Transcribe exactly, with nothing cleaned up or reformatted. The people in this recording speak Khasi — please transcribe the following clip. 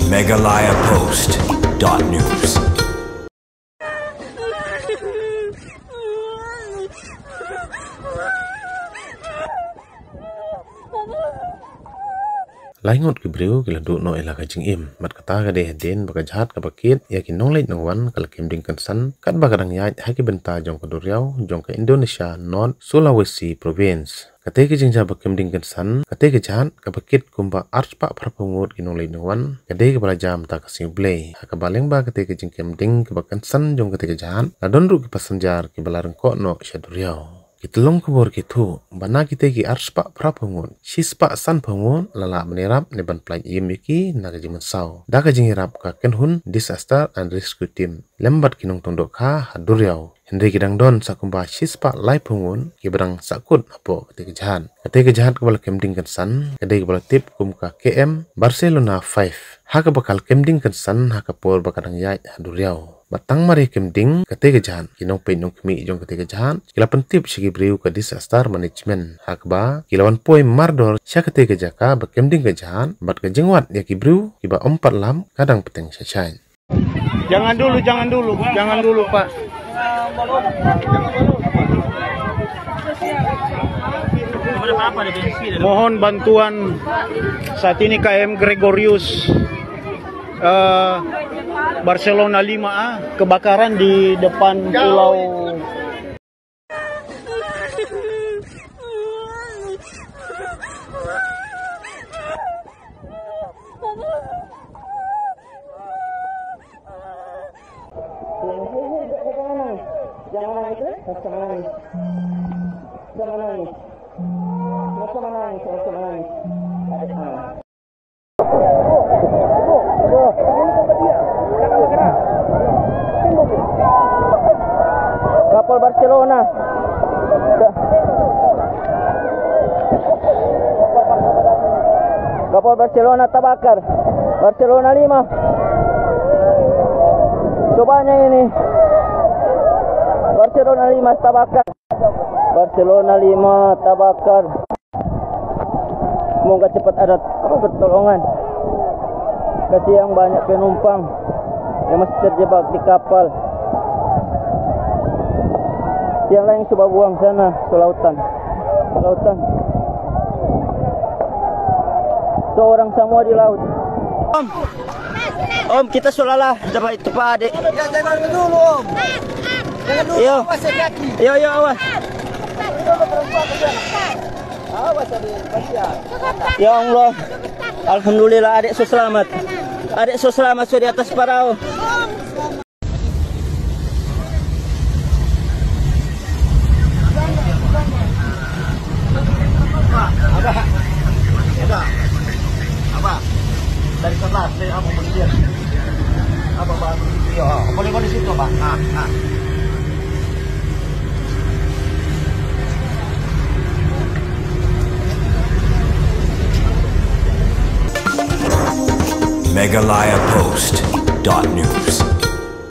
Meghalaya Post dot news. Lai ngut ki briew ki la duh noh ïa la ka jingim, bad kata ka dei hadien ba ka jhat kaba kit ïa ki nongleit nongwan ka la kem ding kynsan, katba ka dang ïaid ha ki bynta jong ka duriaw jong ka Indonesia, North Sulawesi Province. Kata ka jingjia ba kem ding kynsan, kata ka jhat kaba kit kumba arspah phraphew ngut ki nongleit nongwan, ka dei kaba la jia mynta ka sngi Blei, ha kaba lyngba kata ka jingkem ding kaba kynsan jong kata ka jhat, la don ruh ki passenger kiba la ryngkoh noh sha duriaw. Ki tyllong khubor ki thuh ba na kita ki arspah phraphew ngut, shispah sanphew ngut la lah ban ïarap ne ban pyllait im ïa ki na ka jingmynsaw da ka jingïarap ka kynhun Disaster and Rescue Team lem bad ki nongtong dohkha ha duriaw. Hynrei ki dang don sa kumba shispah laiphew ngut kiba dang sahkut hapoh kata ka jhat. Kata ka jhat kaba la kem ding kynsan ka dei kaba la tip kum ka K M Barcelona five, ha kaba ka la kem ding kynsan ha ka por ba ka dang ïaid ha duriaw. Bad tang mar ïa kem ding kata ka jhat, ki nongpeit nongkhmih jong kata ka jhat ki la pyntip sha ki briew ka Disaster Management, ha kaba ki la wan poi mardor sha kata ka jaka ba kem ding ka jhat, bad ka jingwad ïa ki briew kiba ym pat lap ka dang bteng shai shai. Jangan dulu, jangan dulu, jangan dulu, Pak. Mohon bantuan saat ini K M Gregorius, eh, Barcelona lima A, kebakaran di depan pulau. Kapal Barcelona. Kapal Barcelona terbakar. Barcelona lima. Cobanya ini. Barcelona lima terbakar. Barcelona lima terbakar. Semoga cepat ada pertolongan. Kasihan banyak penumpang yang masih terjebak di kapal. Yang lain coba buang sana ke lautan. Ke lautan. Seorang semua di laut. Om, kita seolah-olah dapat itu, Pak, adik. Ya, jangan dulu, Om. Jangan dulu, Yo. Awas ya, kaki. Yo, yo, awas. Awas, adik. Awas ya. Ya Allah. Alhamdulillah, adik so selamat. Adik so selamat, so di atas perahu. Abah. Abah. Abah. Dari sebelah, dari apa, boleh lihat? Apa, Bang? Iya, boleh, boleh situ, Bang. Ah, ah. Meghalaya Post dot news.